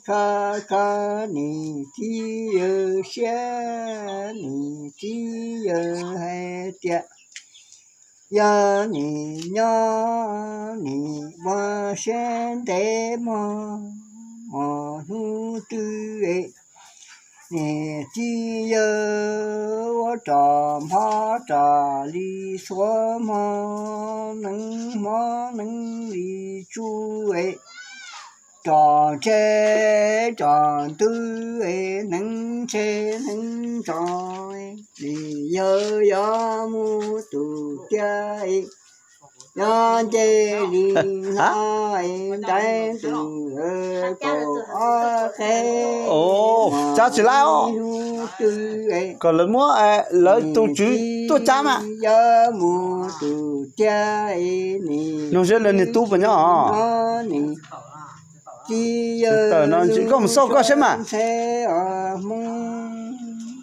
koj koj niam txiv yawg siab, niam txiv yawg hais tias yog niam nyob niam ua siab ntev mog, hnub twg niam txiv yawg ua rog nphob rog li xuav hmo neeb hmo neeb li tsuj, rog ntshe rog ntub, neeb ntshe neeb ntso, li yawg yuav mus tus tiag, nyob nce li hlo ntev ntus kaum ob qe, cab tsis laib os, hnub twg kom lawv muab lawv tus tswv tuaj cab mas. Yawg mus tus tiag, nug seb lawv niag tub puas nyob os. Txiv yawg tawm no ntsis koj mus xauj koj seb mas. Ntxhe os Hmoob,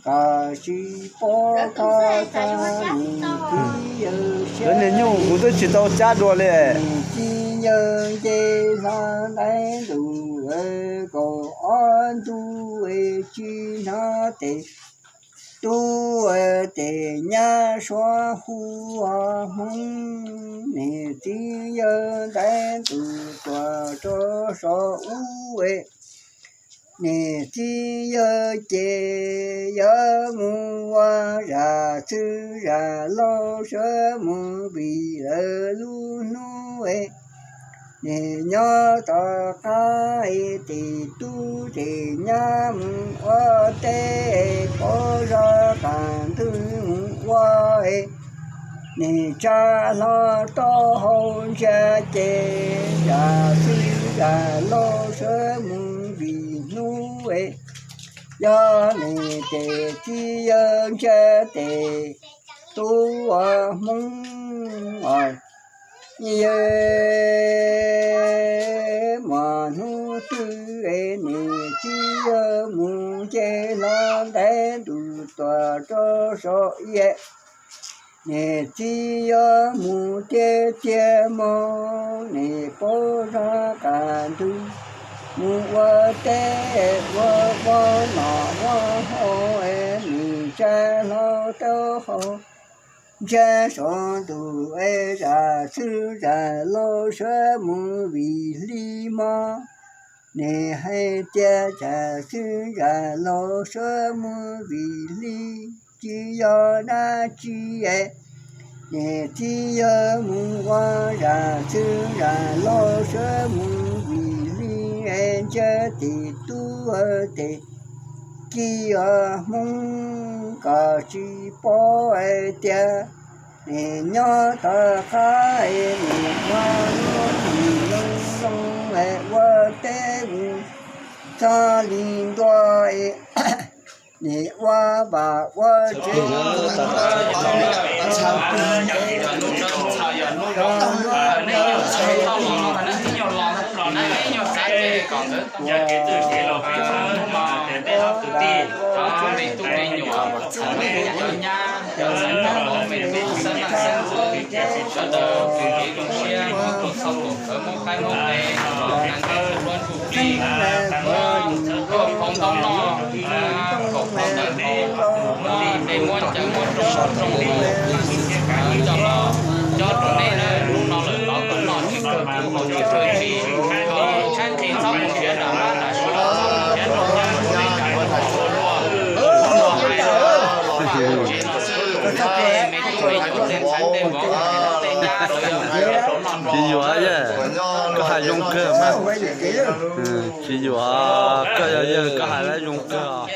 koj tsis paub koj txog niam txiv yawg siab. Lawv niag nyuj kuv twb tsis tau cab dua li. Niam txiv yawg nce hlo ntev ntus kaum ob ntu, tsis hnov tes tub tes nyab suav hu os Hmoob. Niam txiv yawg ntev ntus tuaj rau saum ub, niam txiv yawg ces yuav mus ua zam txwv zam laug sawv mus vim lawv lub hnub. Niam nyob tom qab, tes tub tes nyab mus ua teb, pov zog qas ntws mus ua. Niam tsa hlo taub hau ntsia ces zam txwv zam laug sawv mus vim hnub. Yog niam tes txiv yawg ntsia tes tub ua Hmoob os, yawg mas hnub twg niam txiv yawg mus nce hlo ntev ntus tuaj rau saum ib. Niam txiv yawg mus tiag tiag mog, niam pov zog qas ntws mus ua teb ua ua nom ua hauj, niam tsa hlo taub hau ntsia saum ntuj, zam txwv zam laug sawv mus vim hli mog. Niam hais tias zam txwv zam laug sawv mus vim hli, tsis yog dab tsi. Niam txiv yawg mus ua zam txwv zam laug sawv mus vim hli, ntsia tes tub tes kiv os Hmoob, koj tsis paub tias niam nyob tom qab, niam ua lub nim loo loo ua teb mus txog li ntua, niam ua vam ua tsev. Cov me tub me nyuam, cov me nyab, cov me tub xeeb leej xeeb ntxwv, sawv daws kis kev zoo siab, muab tuaj txog koom khawv muab qaib muab qe, hluas nkauj hluas ntsuag plig, muab phau ntaub noj, kaum phau ntawv noj, muab dej muab cawv muab rooj muab rooj li, cov los cov rau nej na, hnub no lawm los kom noj tsis kawg kuv haus tsis kawg li, kom tshaib nqhis txhob mus nrhiav nram laj nram zos, txhob mus nrhiav nrog nyob rau nej nram lub zos luaj. Hnub no hais tsev no xwb, me tub me nyuam tej ntxhais tej vauv tej nyab los yog rau noj rau. Tsis yuav, koj hais zoo kawg mas. Tsis yuav, koj yog yawg koj hais lawm zoo kawg.